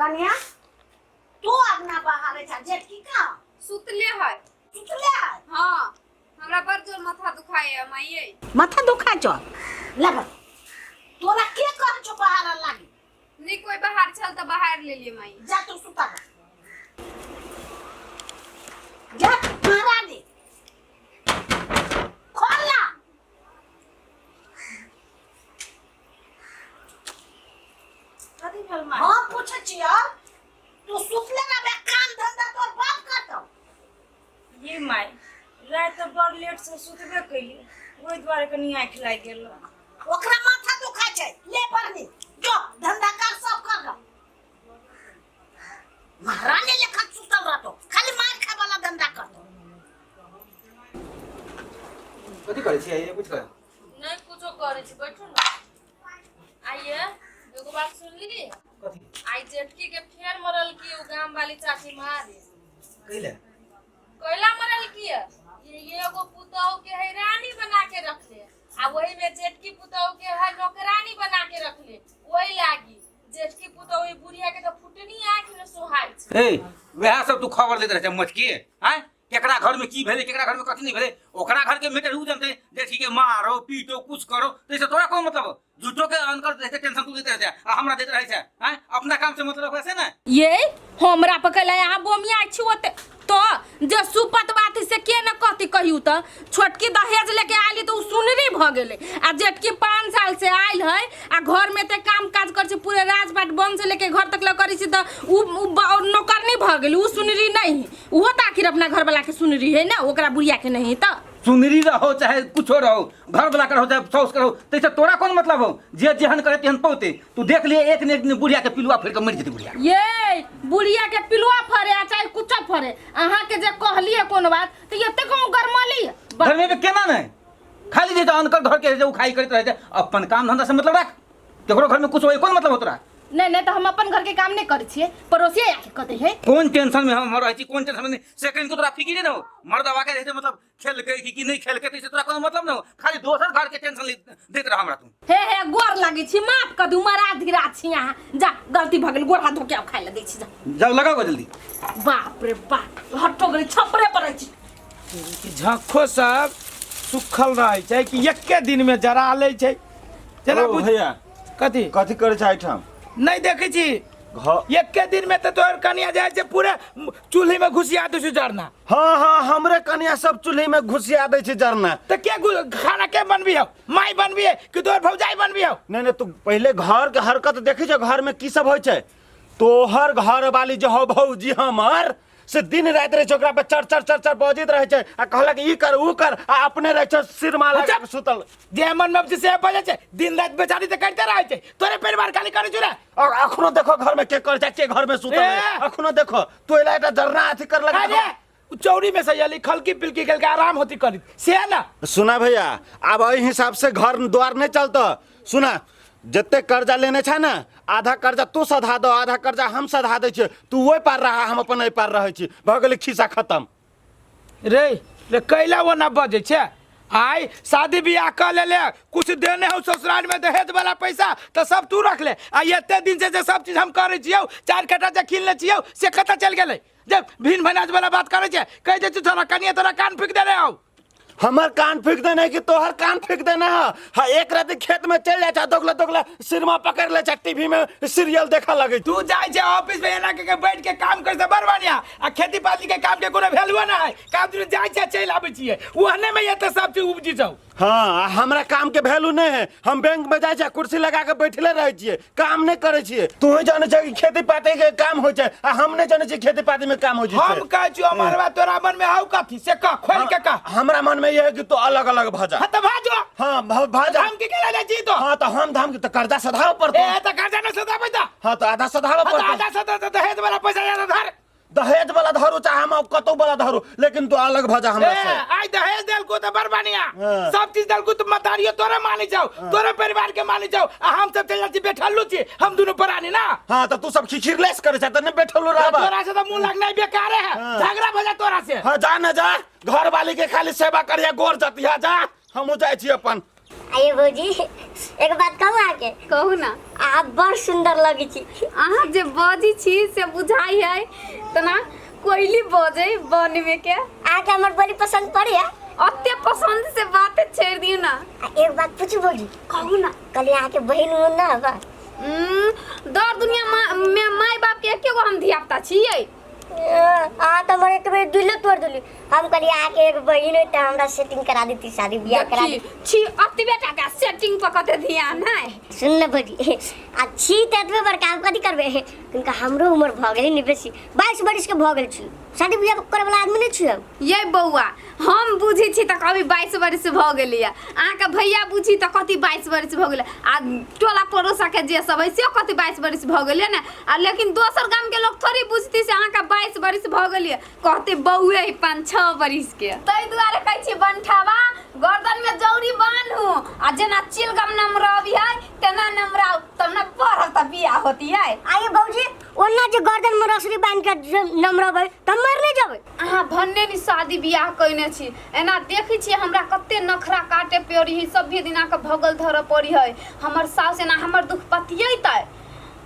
कन्या तू अंगना बहारे छा जेठकी का सुतले है। सुतले है? हाँ, हमरा बड़ जोर माथा दुखाए है माइये। माथा दुखा छौ? लग तोरा के कह छौ बहारा लागी? नहीं कोई बाहर छल त बाहर ले लिए माई। जा तू सुता जा महारानी खोल ना। कथी भेल माय? हम पूछै छियौ तू सुतले ना बे, काम धंधा तोर बाप करतौ। ये माय, राति तऽ बड़ लेट से सुतबे कैली, ओहि दुआरे कनि आँखि लागि गेल। ओकरा माथा दुखाइ छै, ले बरनी जो धंधा कर सब कर ग। महारानी लेखा सुतल रहतो, खाली मार खाय वाला धंधा करतो। कथी करै छियै? कुछ कर नहीं कुछो करै छी, बैठू ना। आइए एगो बात सुनली? कथी? आई जेठकी के फेर मरल की उ गाम वाली चाची मारे। कैले? कैला मरल की ये एगो पुतहु के है रानी बना के रखले आ वही में जेठकी पुतहु के है नौकरानी बना के रखले, वही लागी जेठकी पुतहु ई बुढ़िया के तो फुटनी आँख में सोहाइ छै। ए वएह सब तू खबर लेते रहै छै मटके आँय, केकरा घर में की भेलै केकरा घर में कथी नहीं भेलै, ओकरा घर के मैटर उ जानते, जेठी के मारो पीटो कुछ करो तो ऐसे तोरा कोन मतलब? झूठो के अनकर रहते टेंशन तू देते रहते आ हमरा देते रहै छै आँय, अपना काम से मतलब है ना। ये हमरा पकड़ले यहाँ बोमिया छी ओते तो जे सुपत बात से के न कहती कहियो त छोटकी दहेज लेके आयली तो उ सुनरी भ गेलै आ जेठकी 5 साल से आयल है आ घर में ते काम काज कर छै, पूरे राजपाट वन से लेके घर तक ल करै छै त उ नौकरनी भ गेलै, उ सुनरी नहीं, उहो त आखिर अपना घर वाला के सुनरी है ना, ओकरा बुढ़िया के नहीं त। सुनरी रहो चाहे कुछो रहो, घर वाला के रहो चाहे साउस के रहो, तैसे तोरा कोन मतलब हो? जे जेहन करे तेहन पौते। तू देख लिए एक न एक दिन बुढ़िया के पिलुआ फड़ के मर जेतै बुढ़िया। ये बुढ़िया के पिलुआ फरे आ चाहे कुछो फरे, अहाँ के जे कहलिए कोनो बात त एते कम गरमली घर में केना नहीं खाली जे अनकर घर के जे उखाई करैत रहै छै, अपन काम धंधा से मतलब राख, केकरो घर में कुछ होय कोन मतलब हो तोरा? नहीं नहीं, तो हम अपन घर के काम नहीं करै छियै, पड़ोसिया आके कहते है। कोन टेंशन में हम रहै छी, कोन टेंशन में नहीं, से कहीं तोरा फिकिरे न हो। मर्दवा के रहै छै मतलब खेलकै कि नहीं खेलकै तैसे तोरा कोनो मतलब न हो, खाली दोसर घर के टेंशन दैत रह हमरा तू। हे हे गोर लागै छी, माफ कर दू, मरा धीरा छी अहाँ, जा गलती भऽ गेल, गोर हाथ धो के आब खाइ लए दै छी, जा जाओ लगाओ जल्दी। बाप रे बाप, हटो गेलै, छपरे पड़ै छी। झक्खो सब सुखल रहै छै कि एके दिन में जरा लै छै। जेना ओ भैया। कथी? कथी करै छै एहिठाम? नहीं देखै छी एके दिन में तो तोहर कनिया जाइ छै पूरे चूल्ही में घुसिया दै छै जरना। हाँ हाँ, हमरे कनिया सब चूल्ही में घुसिया दै छै जरना। तो के खाना के बनबी हो? माई बनबी है कि तोहर भौजाई बनबी हो? नहीं नहीं, तू पहले घर के हरकत देखै छै, घर में की सब होइ छै। तोहर घर वाली जो हो भौजी हमर से दिन राति रहै छै ओकरा पर चर चर चर चर बजैत रहै छै आ कहलक ई कर ऊ कर आ अपने रहै छै सिर माला अच्छा। के सुतल। जे मन में से बजै छै दिन राति बेचारी तऽ करिते रहै छै, तोरे परिवार खाली करै छौ रे। और अखनो देखो घर में के कर छै के घर में सुतल ए! है। अखनो देखो तो एला एकटा जरना अथी कर लगा। अरे उ चौरी में से अली खलकी पिलकी खेल के आराम होती करी से ना। सुना भैया, आब एहि हिसाब से घर द्वार नहीं चलता। सुना, जते कर्जा लेने छै ने आधा कर्जा तू सधा दो आधा कर्जा हम सधा दै छियै, तू ओहि पार रहा हम अपन एहि पार रहै छी, भऽ गेलै खिस्सा खत्म। रे रे कैला वो ना बजै छै? आइ शादी बियाह कऽ लेले, कुछ देने हो ससुराल में दहेज वाला पैसा तऽ सब तू रख ले, आ एते दिन से जे सब चीज हम करै छियौ, 4 कट्ठा जे कीन ले छियौ से कतऽ चलि गेलै? जे भिन भनाज वाला बात करै छै, कहि दै छियौ तोरा कनिया तोरा कान फूकि देने हौ। हमर कान फूक देने कि तोहर कान फूक देने है? हाँ, एक रात खेत में चल जाए छै, दोगला दोगला सिरमा पकड़ ले छै, टीवी में सीरियल देखऽ लगे। तू जाय छै ऑफिस में एना के बैठ के काम कर से बड़ बढ़िया, आ खेती पाती के काम के कोनो वैल्यू ना है, काम तू जाय छै चलि आबै छियै, ओहने में एते सब चीज उपजी छौ। हाँ, हमरा काम के वैल्यू नहीं है, हम बैंक में जाय छै कुर्सी लगा के बैठले रहै छियै, काम नहीं करै छियै। तू ही जानै छै कि खेती पाती के काम होइ छै आ हम नहीं जानै छियै खेती पाती में काम होइ छै। हम कहै छियौ हमर बात तोरा मन में हौ कथी से कह, खोल के कह। हमरा मन में ये है कि तू अलग अलग भऽ जा। हाँ, तऽ भऽ जो। हाँ, भऽ जा। धाम के केला जाइ छी तो? हाँ, तऽ हम धाम के तऽ कर्जा सधाबऽ पड़तौ। ए, तऽ कर्जा नहि सधाबै तऽ? हाँ, तऽ आधा सधाबऽ हाँ, तऽ पड़तौ। आधा सधा तऽ दहेज वाला पैसा ज्यादा धर। दहेज वाला धरू चाहे हम कतौ वाला धरू, लेकिन तू अलग भऽ जा हमरा ए, से। आइ दहेज देलको तऽ बड़ बढ़िया, हाँ। सब चीज देलको तऽ मतारियो तोरे मानै छौ, तोरे परिवार के मानै छौ, आ हम सब चलि जाइ छी बैठल छी हम दुनू प्राणी ना। हाँ, तऽ तू सब खिखिरलेस करै छै तऽ नहि बैठल रहबा। तोरा से तऽ मुंह लगनाइ बेकारे है, हाँ। झगड़ा भऽ जाय तोरा से। हाँ, जा ना जा, घर वाली के खाली सेवा करिया गोर जतिया जा, हमहूँ जाइ छी अपन। आइए भौजी, एक बात कहू अहाँके? कहू ना। अहाँ बड़ सुंदर लगै छी। अहाँ जे बजै छी से बुझाइ है तना कोयली बजै वन में के। अहाँके हमर बड़ी पसंद पड़े है। अते पसंद से बात छोड़ दियौ ना। आ एक बात पूछू भौजी? कहू ना। कहलियै अहाँके बहिन उहिन ना बा? दर दुनिया में माय बाप के एके गो हम धियापुता छियै। अहाँ तऽ हमर एक बेर दिलो तोड़ देली। हम कहलियै अहाँके एक बहिन होय तऽ हमरा सेटिंग करा देती, शादी बियाह करा देखी देती। छी अतबे टाका सेटिंग पर कते ध्यान है। सुन ने भौजी, आ छी तऽ एतबे बड़का, हम कथी करबै? कनिका हमरो उमर भऽ गेलै ने बेसी, 22 बरिस के भऽ गेल छी, शादी बियाह करे वाला आदमी नहि छी हम। ये बौआ, हम बुझै छी तऽ कभी 22 बरिस भऽ गेलैया, अहाँके भैया बुझी तऽ कथी 22 बरिस भऽ गेलै, आ टोला पड़ोसा के जे सब है से कथी 22 बरिस भऽ गेलै ने। आ लेकिन दोसर गाम के लोग थोड़ी बुझती से अहाँके 22 बरिस भऽ गेलै, कहते बौए है 5-6 बरिस के। ताहि दुआरे कहै छी बंठावा गर्दन में जौरी बान्हू आ जेना चिलगम नमरबी है तेना नमराउ, तब ने पढ़ब तऽ बियाह होती है। आइए भौजी, ओना जे गर्दन में रसरी बान्हि के जे नमरबै तऽ मरि नहि जेबै। अहाँ भन्ने नि शादी बियाह कयने छी, एना देखै छियै हमरा कते नखरा काटे पड़ी है, सभे दिना के भगल धरऽ पड़ी है। हमर साउस एना हमर दुख पतियेतै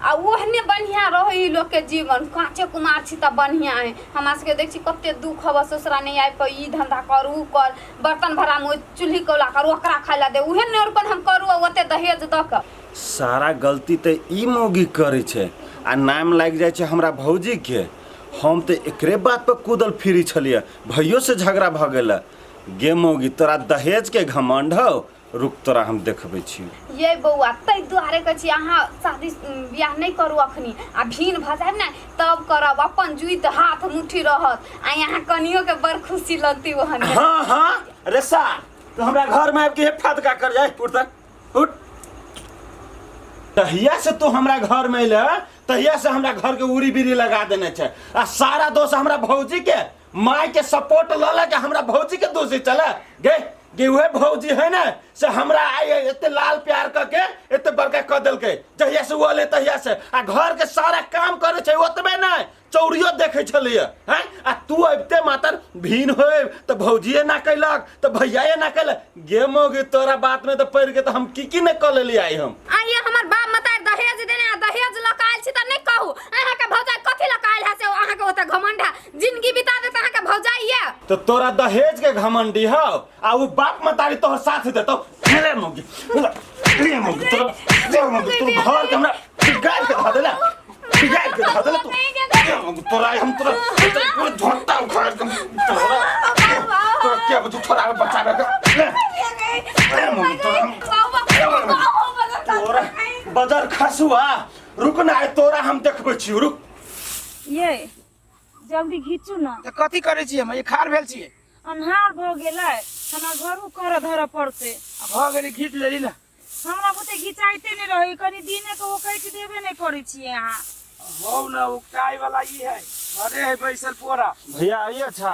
आ ओहने बढ़िया रहै ई लोकके जीवन। काँचे कुमार छी तऽ बढ़िया है। हमरा सबके देख छी कते दुख हबऽ, ससुरा नहि आबि कऽ ई धंधा कर ऊ कर, बर्तन भाड़ामे ओहि चूल्ही कौला कर, ओकरा खाय लए दे, उहे नेरपन हम करू आ ओते दहेज दऽ कऽ। सारा गलती तऽ ई मौगी करै छै आ नाम लागि जाइ छै हमरा भौजीके। हम तऽ एकरे बात पर कूदल फिरी छलियै, भैयो से झगड़ा भऽ गेल। गे मौगी, तोरा दहेजके घमंड हौ, रुक तोरा हम देखबै छी। ये बौआ, ताहि दुआरे कहै छी अहाँ शादी बियाह नहि करू अखनी, आ भीन भऽ जायब ने तब करब, अपन जुइत हाथ मुट्ठी रहत आ यहाँ कनियो के बड़ खुशी लगती ओहन। हाँ हाँ रे सार, तू हमरा घर में आबि के फदका कर जाय, उठ तक उठ। तहिया से तू हमरा घर में अइले तहिया से हमरा घर के उड़ी बीड़ी लगा देने छै आ सारा दोष हमरा भौजी के माय के सपोर्ट ल ल के हमरा भौजी के दोषी चले गे गे। उहे भौजी है ने से हमरा आइ एते लाल प्यार क के एते बड़का क देलकै। जहिया से ओ अलै तहिया से आ घर के सारा काम करे छै, ओतबे नहि चौरियो देखै छलैया हैं। आ तू अबिते मातर भीन होय तऽ भौजिए ना कैलक तऽ भैयाए ना कैलक। गे मौगी, तोरा बात में तऽ पड़ि के तऽ हम की की नहि कऽ लेलियै आइ हम। आइए हमर बाप मतार दहेज देने आ दहेज लऽ कऽ आयल छी तऽ नहि कहू अहाँके भौजाई कथी लऽ कऽ आयल है से अहाँके ओतऽ घमंड है, जिंदगी बिता देत अहाँके भौजाई ये। तो तोरा दहेज के घमंडी हौ आ उ बाप मतारी तोहर साथ देतौ। ले मौगी, ले मौगी, तोरा ले मौगी, तोर घर के हमरा बिगाड़ के धऽ देला, बिगाड़ के धऽ देला तू। ले मौगी, तोरा हम तोरा पूरा झोंटा उखाड़ के तोरा तोरा के बचू छोड़ा के बचावे के। ले ले मौगी, तोरा हम तोरा बजर खसुआ रुक ना, तोरा हम देखबै छी, रुक। ये जल्दी घीचू ना। तऽ कथी करै छियै हम? ई खार भेल छियै। अन्हार भऽ गेलै, हमरा घरो करऽ धरऽ पड़तै। आ भऽ गेलै, घीच लेली ने। हमरा बुते घिचाइते नहि रहै, कनि दिने के ओकैठ देबे नहि करै छियै अहाँ। हौ न, उकटाइ वाला ई है, घरे है बैसल पोरा। भैया आइए। अच्छा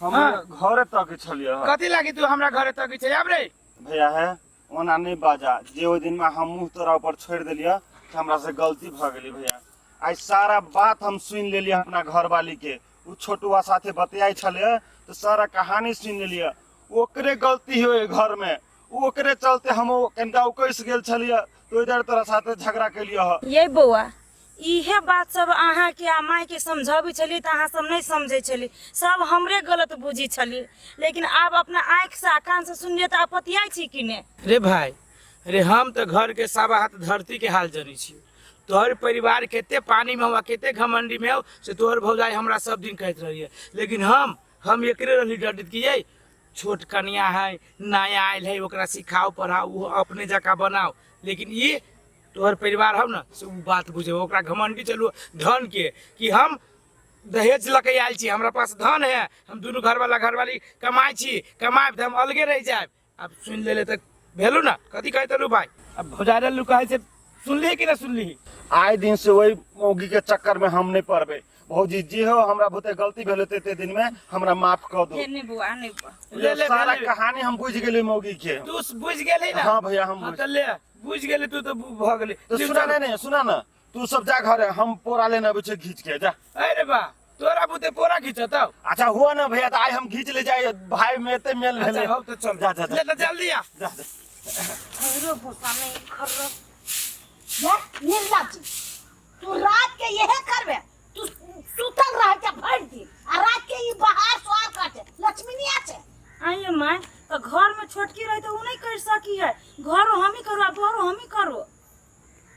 हम हाँ। घरे तक छलियै हँ। कथी लागी तू हमरा घरे तक छै? आब रे भैया है, ओना नहि बाजा, जे ओहि दिन में हम मुँह तोरा ऊपर छोड़ि देलियै से हमरा से गलती भऽ गेली भैया। आइ सारा बात हम सुनि लेलियै अपना घरवाली के, उ छोटुआ साथे बतियाइ छलै तऽ सारा कहानी सुनि लेलियै। ओकरे गलती है घर में, ओकरे चलते हम कनिका उकैस गेल छलियै तऽ ओहि दुआरे तोरा साथे झगड़ा केलियै हँ। ये बौआ, इहे बात सब अहाँके आ मायके समझाबै छलियै तऽ अहाँ सब नहि समझै छलियै, सब हमरे गलत बुझै छलियै, लेकिन आब अपना आँखिसँ आ कानसँ सुनलियै तऽ आब पतियाइ छी कि ने? रे भाई रे, हम तऽ घर के सवा हाथ धरती के हाल जनै छी। तोहर परिवार कते पानी में हो आ कते घमंडी में हो से तोहर भौजाई हमरा सब दिन कहैत रहिए, लेकिन हम एकरे रहली डरत कि ये छोट कनिया है, नया आयल है, ओकरा सिखाओ पढ़ाओ, वो अपने जकाँ बनाओ। लेकिन ई तोहर परिवार हौ ने से उ बात बुझे, ओकरा घमंडी चलू धन के कि हम दहेज लऽ के आयल छी, हमरा पास धन है, हम दुनू घरवाला घरवाली कमाइ छी, कमायब तऽ हम अलगे रहि जायब। आब सुनि लेले तऽ भेलू ने, कथी कहैत रहलू भाई? अब भौजाई रहलू कहै से सुनली कि ना सुनली? आए दिन से वही मौगी के चक्कर में हम नहीं पड़बे भौजी। जे हो हमरा बहुते गलती भेल होतै एते दिन में, हमरा माफ कर दो। हे नहि बौआ, नहि बौआ। ले ले सारा ले। कहानी हम बुझ गेली मौगी के। तू बुझ गेली ना? हाँ भैया, हम हाँ बुझ तऽ ले, बुझ गेली तू तऽ भऽ गेली। तो सुना नहीं, नहीं सुना ना, तू सब जा घरे, हम पोरा लेने अबै छै घीच के, जा। अरे बा, तोरा बुते पोरा घिचतौ? अच्छा हुआ ना भैया, तो आइ हम घीच ले जाए, भाई में एते मेल भेलै। अच्छा हौ तऽ चल। जा जा जा। ले तऽ जल्दी आ। जा जा। खैरो भूसा नहीं खर्रो। ये निर्लज्ज, तू रात के यह करबे, तू सुतल रह के भर दिन आ रात के ई बाहर सोर काटे लक्ष्मी नहीं आछे। आइए माय, तो घर में छोटकी रही तो उ नहीं कर सकी है, घरो हम ही करो आ बहरो हम ही करो।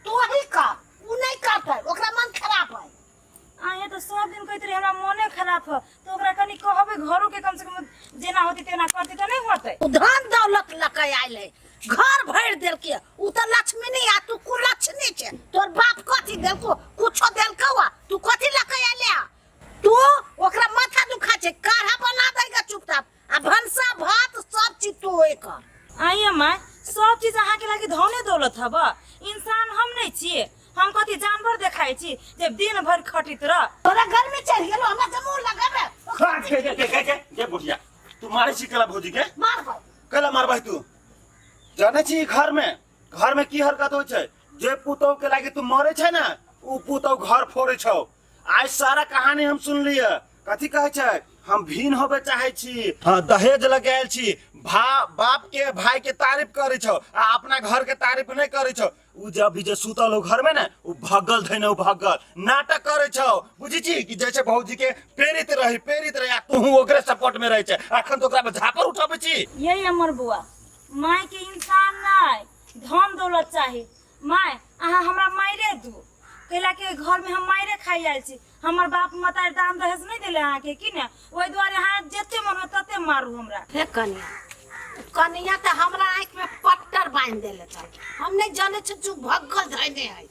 तू ही कर, उ नहीं करते, ओकरा मन खराब है। आइए तो सब दिन कहते रहे हमरा मने खराब है, तो ओकरा कनी कहबे घरो के कम से कम जेना होती तेना करती तो नहीं होते। उ धन दौलत लके आयल है, घर भर देलके, उ त लक्ष्मी नहीं आ तू कुलक्ष्मी छे। तोर बाप कथी देलको? कुछो देलको आ तू कथी लके आयल है? तू ओकरा माथा दुखा छे, काढ़ा बना देगा चुपचाप आ भनसा भात सब चीज तू ओए कर। आइए माय, सब चीज अहाँ के लागी धने दौलत हब, इंसान हम नहीं छिए, हम कथी जानवर देखाइ छी जे दिन भर खटित रह। तोरा घर में चढ़ गेलो हमरा से मुंह लगाबे। के के के के के बुढ़िया तू मारे छी केला भौजी के? मारबै। केला मारबै तू? जानै छी घर में की हरकत होइ छै? जे पुतोह के लागी तू मरे छै ने, उ पुतोह घर फोड़े छौ। आज सारा कहानी हम सुनलियै। कथी कहै छै? हम भीन होबे चाहे छी, हाँ दहेज लगे आयल छी, बाप के भाई के तारीफ करे छौ आ अपना घर के तारीफ नहीं करे छौ। उ जब भी जे सुतल हो घर में ने, उ भगल धैने, उ भगल नाटक करे छौ। बुझी छी कि जैसे भौजी के प्रेरित रही आ तू ओकरे सपोर्ट में रहे छै। अखन तो ओकरा पर झापर उठाबै छी। यही हमर बुआ, माय के इंसान नहीं धन दौलत चाही। माय अहाँ हमरा मायरे दू, कैला के घर में हम मायरे खाई आयल छी, हमर बाप मतारी दान दहेज नहीं देले अहाँ के की ने, ओहि दुआरे अहाँ जते मन हो तते मारू हमरा। हे कनिया, कनिया तऽ हमरा आँखि में पट्टर बांधि देले छल, हम नहीं जाने छी तू भगल धैने है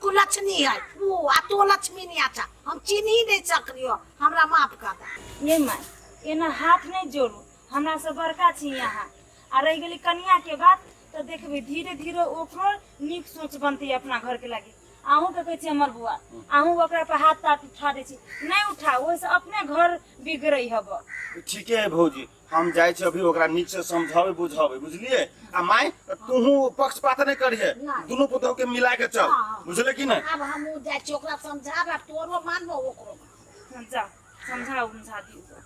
कुलक्ष्मी है उ आ तो लक्ष्मी नहीं आछा, हम चिन्ही नहीं सकलियो, हमरा माफ कर दे। ये माय एना हाथ नहीं जोड़ू, हमरा से बड़का छी अहाँ। आ रहि गेली कनिया के बात तो देखबी धीरे धीरे ओकरो नीक सोच बनती अपना घर के लागी। अहूँ के कहै छी हमर बुआ, अहूँ ओकरा पर हाथ ताथ उठा दै छी, नहीं उठा, ओहिसँ अपने घर बिगड़ै हब। ठीके है भौजी, हम जाइ छी अभी ओकरा नीक से समझावे बुझावे, बुझलिए? आ माय तूहू पक्षपात नहीं करिहे, दुनू पुतोह के मिला के चल, बुझले कि नहीं? अब हम जाइ छी ओकरा समझाबे, तोरो मानबो ओकरो। जा समझा उमझा दियौ।